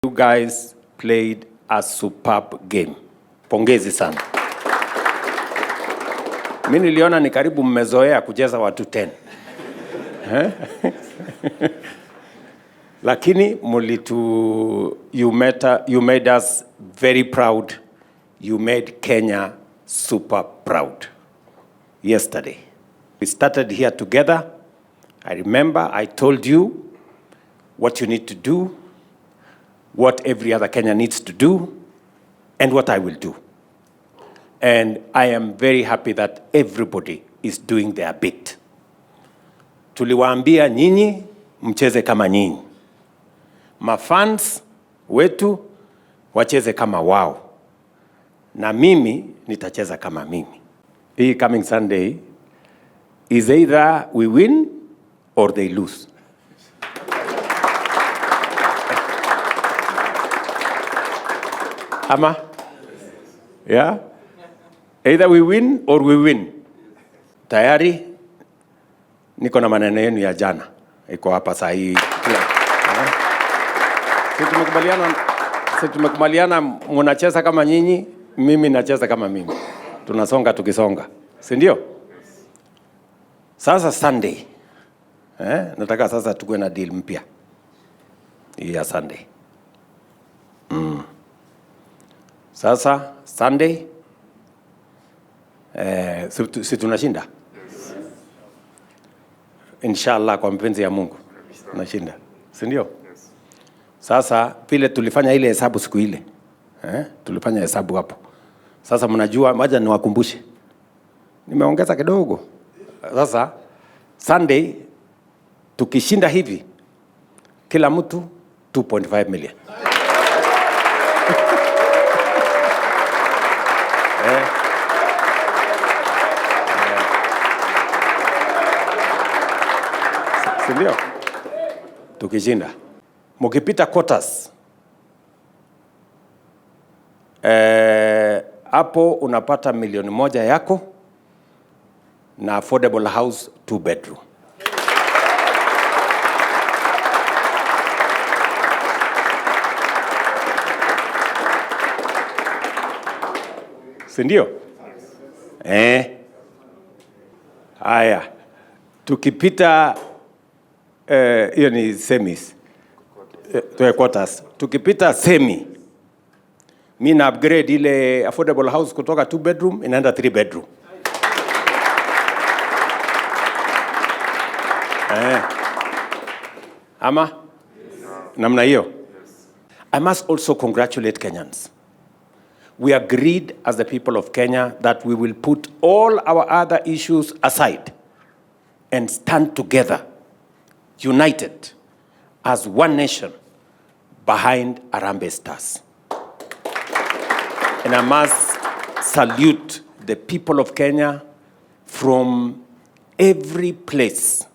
You guys played a superb game. Pongezi sana. Mi niliona ni karibu mmezoea kucheza watu 10. Eh? Lakini mulitu you made us very proud. You made Kenya super proud yesterday. We started here together. I remember I told you what you need to do, what every other Kenyan needs to do, and what I will do. And I am very happy that everybody is doing their bit. Tuliwaambia nyinyi mcheze kama nyinyi, mafans wetu wacheze kama wao, na mimi nitacheza kama mimi. Hii coming Sunday is either we win or they lose. Ama? Yeah? Either we win or we win. Tayari niko na maneno yenu ya jana iko hapa saa hii. Si tumekubaliana mnacheza kama nyinyi, mimi nacheza kama mimi. Tunasonga tukisonga, si ndio? Sasa Sunday, nataka sasa tukuwe na deal mpya hii ya Sunday. Sasa Sunday, si tunashinda? Inshallah, kwa mapenzi ya Mungu tunashinda, si ndio? Sasa vile tulifanya ile hesabu siku ile, tulifanya hesabu hapo. Sasa mnajua, wacha niwakumbushe, nimeongeza kidogo. Sasa Sunday tukishinda hivi, kila mtu 2.5 million. Si ndio? Tukishinda mkipita quarters, hapo unapata 1 milioni yako na affordable house 2 bedroom. Si ndio? Haya, tukipita hiyo ni semis, quarters. Tukipita semi, mi na upgrade ile affordable house kutoka 2 bedroom inaenda 3 bedroom. Ama namna hiyo. I must also congratulate Kenyans. We agreed as the people of Kenya that we will put all our other issues aside and stand together, united as one nation behind Harambee Stars. And I must salute the people of Kenya from every place.